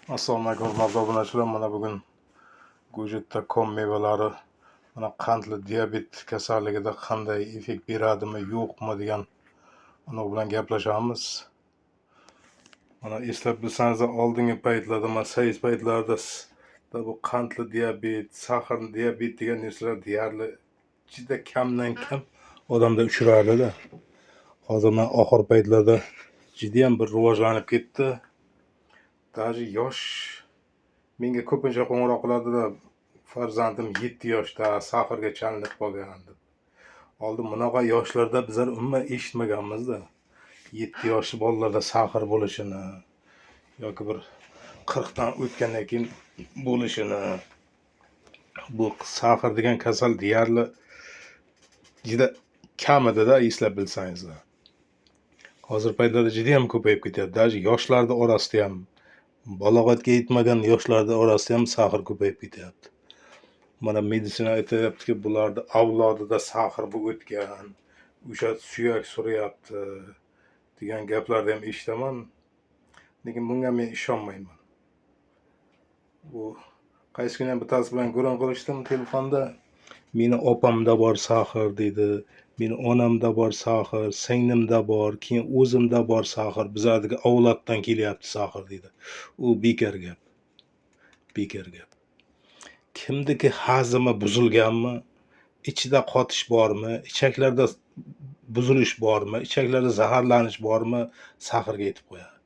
Assalomu alaykum, hurmatli obunachilar. Mana bugun Gujitda.com mevalari mana qandli diabet kasalligida qanday effekt beradimi, yo'qmi degan anavi bilan gaplashamiz. Mana eslab bilsangizlar, oldingi paytlarda, mana sovet paytlarida bu qandli diabet, сахарный diabet degan narsalar deyarli juda kamdan kam odamda uchrardida. Hozir mana oxir paytlarda judayam bir rivojlanib ketdi. Даже yosh menga ko'pincha qo'ng'iroq qiladida, farzandim 7 yoshda сахар ga chalinib qolgan deb. Oldin bunaqa yoshlarda bizlar umuman eshitmaganmizda. 7 yoshli bolalarda сахар bo'lishini yoki bir 40 dan o'tgandan keyin bo'lishini. Bu сахар degan kasal deyarli juda kam edida, eslab bilsangizlar. Hozir paytlarda judayam ko'payib ketyapti. Даже yoshlarni orasida ham, balog'atga yetmagan yoshlarni orasida ham сахар ko'payib ketyapti. Mana meditsina aytyaptiki, bularni avlodida сахар bo'lib o'tgan, o'sha suyak suryapti degan gaplarni ham eshitaman. Lekin bunga men ishonmayman. Bu qaysi kuni ham bittasi bilan gurung qilishdim telefonda. Meni opamda bor сахар deydi, meni onamda bor сахар, singlimda bor, keyin o'zimda bor сахар, bizlarniki avloddan kelyapti сахар deydi. U bekor gap. Bekor gap. Kimniki hazmi buzilganmi, ichida qotish bormi, ichaklarda buzilish bormi, ichaklarda zaharlanish bormi, сахар ga yetib qo'yadi.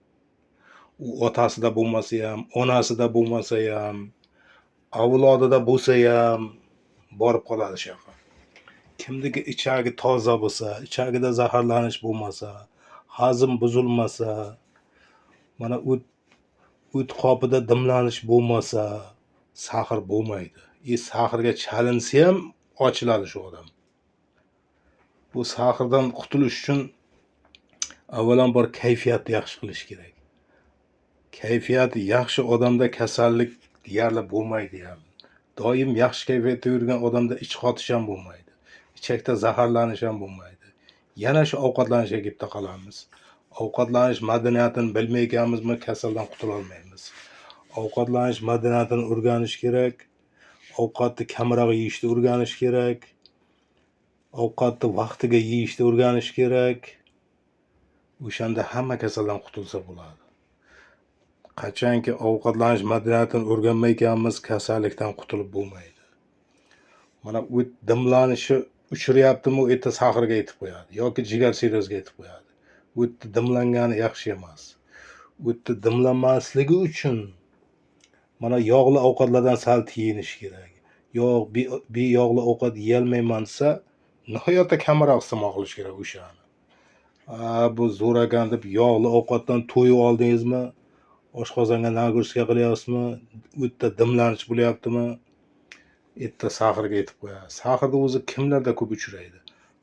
U otasida bo'lmasa ham, onasida bo'lmasa ham, avlodida bo'lsa ham borib qoladi shu yoqqa. Kimniki ichagi toza bo'lsa, ichagida zaharlanish bo'lmasa, hazm buzilmasa, mana o't qopida dimlanish bo'lmasa, сахар bo'lmaydi. И сахар ga chalinsa ham ochiladi shu odam. Bu сахар dan qutulish uchun avvalambor kayfiyatni yaxshi qilish kerak. Kayfiyati yaxshi odamda kasallik deyarli bo'lmaydi ham. Doim yaxshi kayfiyatda yurgan odamda ich qotish ham bo'lmaydi. Ichakda zaharlanish ham bo'lmaydi. Yana shu ovqatlanishga kelib taqalamiz. Ovqatlanish madaniyatini bilmay ekanmizmi, kasaldan qutulolmaymiz. Ovqatlanish madaniyatini o'rganish kerak. Ovqatni kamroq yeyishni o'rganish kerak. Ovqatni vaqtiga yeyishni o'rganish kerak. O'shanda hamma kasaldan qutulsa bo'ladi. Qachonki ovqatlanish madaniyatini o'rganmay ekanmiz, kasallikdan qutulib bo'lmaydi. Mana o't dimlanishi uchrayaptimi, u erta сахар ga yetib qo'yadi yoki jigar sirrozga yetib qo'yadi. O'tni dimlangani yaxshi emas. O'tni dimlanmasligi uchun mana yog'li ovqatlardan sal tiyinish kerak. Yog' beyog'li ovqat yeyolmayman desa, nihoyatda kamroq iste'mol qilish kerak o'shani. A, bu zo'r ekan deb yog'li ovqatdan to'yib oldingizmi, oshqozonga нагрузка qilyapsizmi, o'tda dimlanish bo'lyaptimi, erta сахар ga yetib qo'yadi. Сахар ni o'zi kimlarda ko'p uchraydi?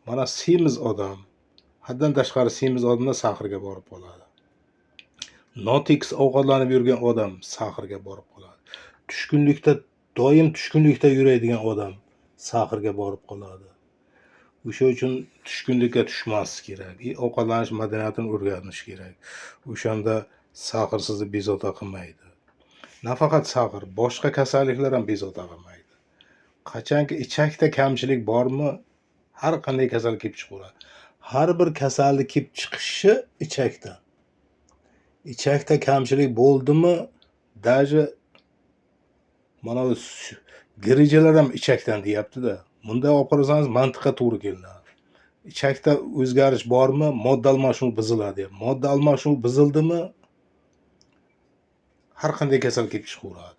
Mana semiz odam, haddan tashqari semiz odamlar сахар ga borib qoladi. Notekis ovqatlanib yurgan odam сахар ga borib qoladi. Tushkunlikda, doim tushkunlikda yuradigan odam сахар ga borib qoladi. O'sha uchun tushkunlikka tushmaslik kerak. И ovqatlanish madaniyatini o'rganish kerak. O'shanda сахар sizni bezovta qilmaydi. Nafaqat сахар, boshqa kasalliklar ham bezovta qilmaydi. Qachonki ichakda kamchilik bormi, har qanday kasal kelib chiqaveradi. Har bir kasallik kelib chiqishi ichakdan. Ichakda kamchilik bo'ldimi, даже mana bu грыжа lar ham ichakdan deyapti-da. Bunday olib qarasangiz, mantiqqa to'g'ri kelinadi. Ichakda o'zgarish bormi, modda almashuvi buziladi. Modda almashuvi buzildimi, har qanday kasal kelib chiqaveradi.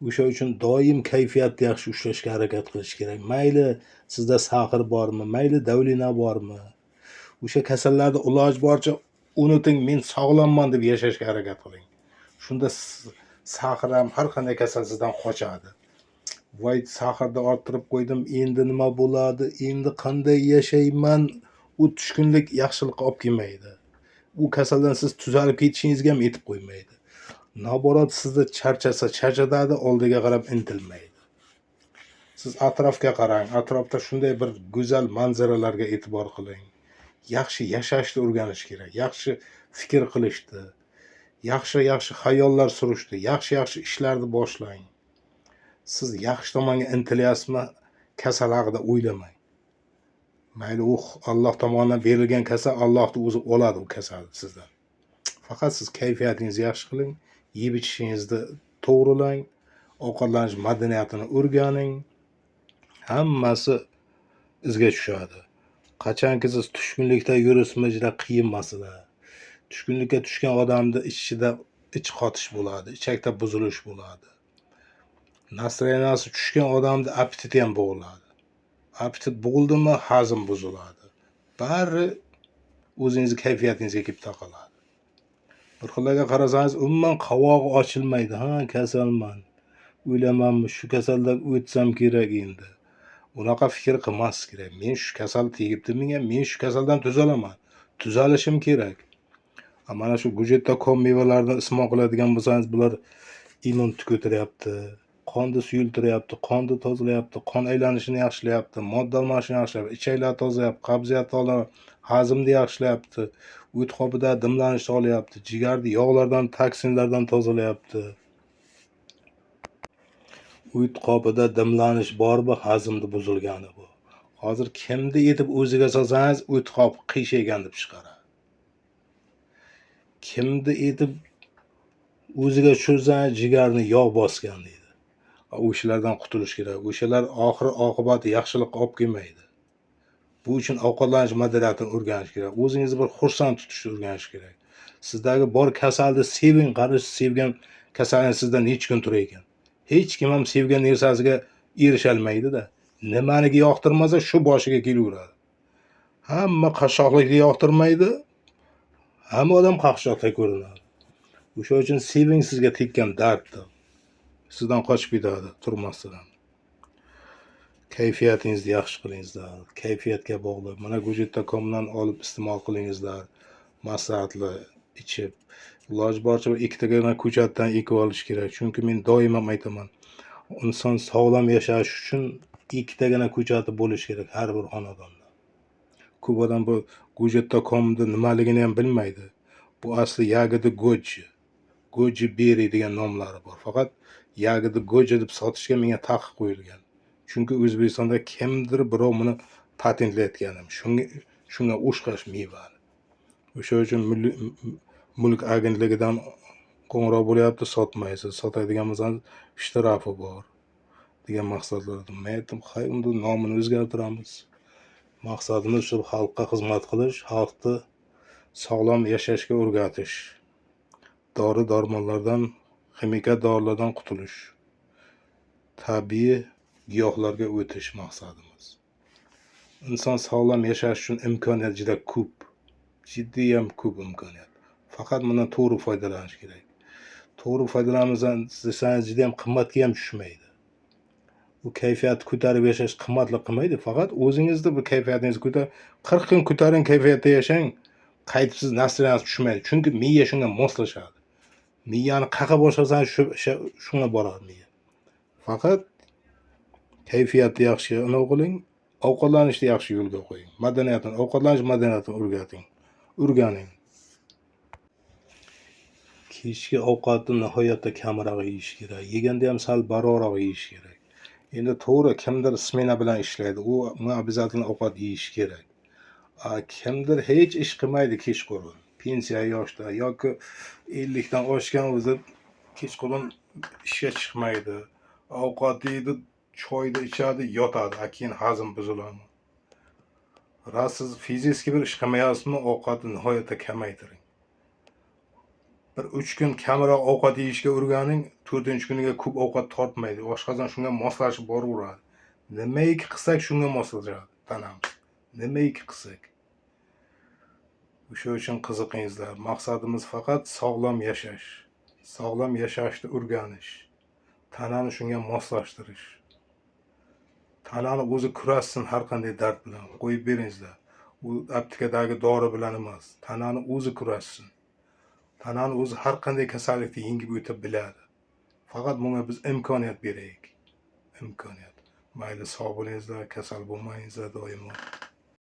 O'sha uchun doim kayfiyatni yaxshi ushlashga harakat qilish kerak. Mayli sizda сахар bormi, mayli давление bormi. O'sha kasallarni iloji boricha unuting, men sog'lomman deb yashashga harakat qiling. Shunda сахар ham, har qanday kasal sizdan qochadi. Voy, сахар ni orttirib qo'ydim, endi nima bo'ladi, endi qanday yashayman? U tushkunlik yaxshilikqa olib kelmaydi. U kasaldan siz tuzalib ketishingizga ham yetib qo'ymaydi. Naborat sizni charchasa charchatadi, oldiga qarab intilmaydi. Siz atrofga qarang, atrofda shunday bir go'zal manzaralarga e'tibor qiling. Yaxshi yashashni o'rganish kerak, yaxshi fikr qilishni, Yaxshi yaxshi xayollar surishdi, yaxshi yaxshi ishlarni boshlang. Siz yaxshi tomonga intilyapsizmi, kasal haqida o'ylamang. Mayli, u Alloh tomonidan berilgan kasal, Allohni o'zi oladi u kasalni sizdan. Faqat siz kayfiyatingizni yaxshi qiling, yeb ichishingizni to'g'rilang, ovqatlanish madaniyatini o'rganing. Hammasi izga tushadi. Qachonki siz tushkunlikda yuribsizmi, juda qiyin masala. Tushkunlikka tushgan odamni ichida ich qotish bo'ladi, ichakda buzilish bo'ladi. Настроения si tushgan odamni appetiti ham bo'g'iladi. Appetit bo'g'ildimi, hazm buziladi. Bari o'zingizni kayfiyatingizga kelib taqaladi. Bir xillarga qarasangiz, umuman qovog'i ochilmaydi. Ha, kasalman. O'lamanmi, shu kasaldan o'tsam kerak endi. Unaqa fikr qilmaslik kerak. Men shu kasal tegibdi menga, men shu kasaldan tuzalaman. Tuzalishim kerak. Mana shu Gujetta.com mevalarini iste'mol qiladigan bo'lsangiz, bular immunitetni ko'taryapti, qonni suyultiryapti, qonni tozalayapti, qon aylanishini yaxshilayapti, modda almashishini yaxshilayapti, ichaklarni tozalayapti, qabziyatni olyapti, hazmni yaxshilayapti, o't qopida dimlanishni olyapti, jigarni yog'lardan, toksinlardan tozalayapti. O't qopida dimlanish bormi, hazmni buzilgani bu. Hozir kimni etib o'ziga solsangiz, o't qopi qiyshaygan deb chiqaradi. Kimni etib o'ziga tushirsangiz, jigarni yog' bosgan deydi. O'shalardan qutulish kerak. O'shalar oxir oqibati yaxshilikqa olib kelmaydi. Bu uchun ovqatlanish madaniyatini o'rganish kerak. O'zingizni bir xursand tutishni o'rganish kerak. Sizdagi bor kasalni seving, qarash sevgan kasalingiz sizda necha kun turar ekan. Hech kim ham sevgan narsasiga erisholmaydi-da. Nimaniki yoqtirmasa, shu boshiga kelaveradi. Hamma qashshoqlikni yoqtirmaydi. Hamma odam qashshoqdek ko'rinadi. O'sha uchun seving sizga tekkan dardni. Sizdan qochib ketadi turmasdan. Kayfiyatingizni yaxshi qilingizlar. Kayfiyatga bog'liq. Mana Gujetta.comdan olib iste'mol qilingizlar. Maslahatli ichib. Iloji boricha bir ikkitagina ko'chatdan ekib olish kerak. Chunki men doim ham aytaman. Inson sog'lom yashash uchun ikkitagina ko'chati bo'lishi kerak har bir xonadonda. Ko'p odam bu Gujetta.comni nimaligini ham bilmaydi. Bu asli ягоды goji. Goji berry degan nomlari bor. Faqat ягоды goji deb sotishga menga taqiq qo'yilgan. Chunki O'zbekistonda kimdir birov buni patentlayotganim. Shunga o'xshash mevani. O'sha uchun Milliy mulk agentligidan qo'ng'iroq bo'lyapti, sotmaysiz. Sotadigan bo'lsangiz, shtrafi bor degan maqsadlarda. Men aytdim, hay, unda nomini o'zgartiramiz. Maqsadimiz shu xalqqa xizmat qilish, xalqni sog'lom yashashga o'rgatish. Dori darmonlardan, ximikat dorilardan qutulish. Tabiiy giyohlarga o'tish maqsadimiz. Inson sog'lom yashash uchun imkoniyat juda ko'p. Jiddiy ham ko'p imkoniyat. Faqat bundan to'g'ri foydalanish kerak. To'g'ri foydalanmasangiz desangiz, juda ham qimmatga ham tushmaydi. Bu kayfiyatni ko'tarib yashash qimmatli qilmaydi. Faqat o'zingizni bu kayfiyatingizni ko'tar 40 kun ko'tarin kayfiyatda yashang, qaytib siz настроение ngiz tushmaydi. Chunki miya shunga moslashadi. Miyani qayerga boshlasangiz, shu shunga boradi miya. Faqat kayfiyatni yaxshi anavi qiling, ovqatlanishni yaxshi yo'lga qo'ying. Madaniyatini, ovqatlanish madaniyatini o'rgating. O'rganing. Kechki ovqatni nihoyatda kamroq yeyish kerak. Yeganda ham sal barroqroq yeyish kerak. Endi to'g'ri, kimdir smena bilan ishlaydi. U unga обязательно ovqat yeyish kerak. Kimdir hech ish qilmaydi kechqurun. Pensiya yoshda yoki 50 dan oshgan, o'zi kechqurun ishga chiqmaydi. Ovqat yeydi, choyni ichadi, yotadi. A keyin hazm buziladi. Rost, siz fizически bir ish qilmayapsizmi, ovqatni nihoyatda kamaytiring. Bir 3 kun kamroq ovqat yeyishga o'rganing, 4-kuniga ko'p ovqat tortmaydi. Oshqozon shunga moslashib boraveradi. Nimaiki qilsak, shunga moslashadi tanamiz. Nimaiki qilsak. O'sha uchun qiziqingizlar. Maqsadimiz faqat sog'lom yashash. Sog'lom yashashni o'rganish. Tanani shunga moslashtirish. Tanani o'zi kurashsin har qanday dard bilan. Qo'yib beringizlar. U aptekadagi dori bilan emas. Tanani o'zi kurashsin. Tanani o'zi har qanday kasallikni yengib o'ta biladi. Faqat bunga biz imkoniyat beraylik. Imkoniyat. Mayli, sog' bo'lingizlar, kasal bo'lmangizlar doimo.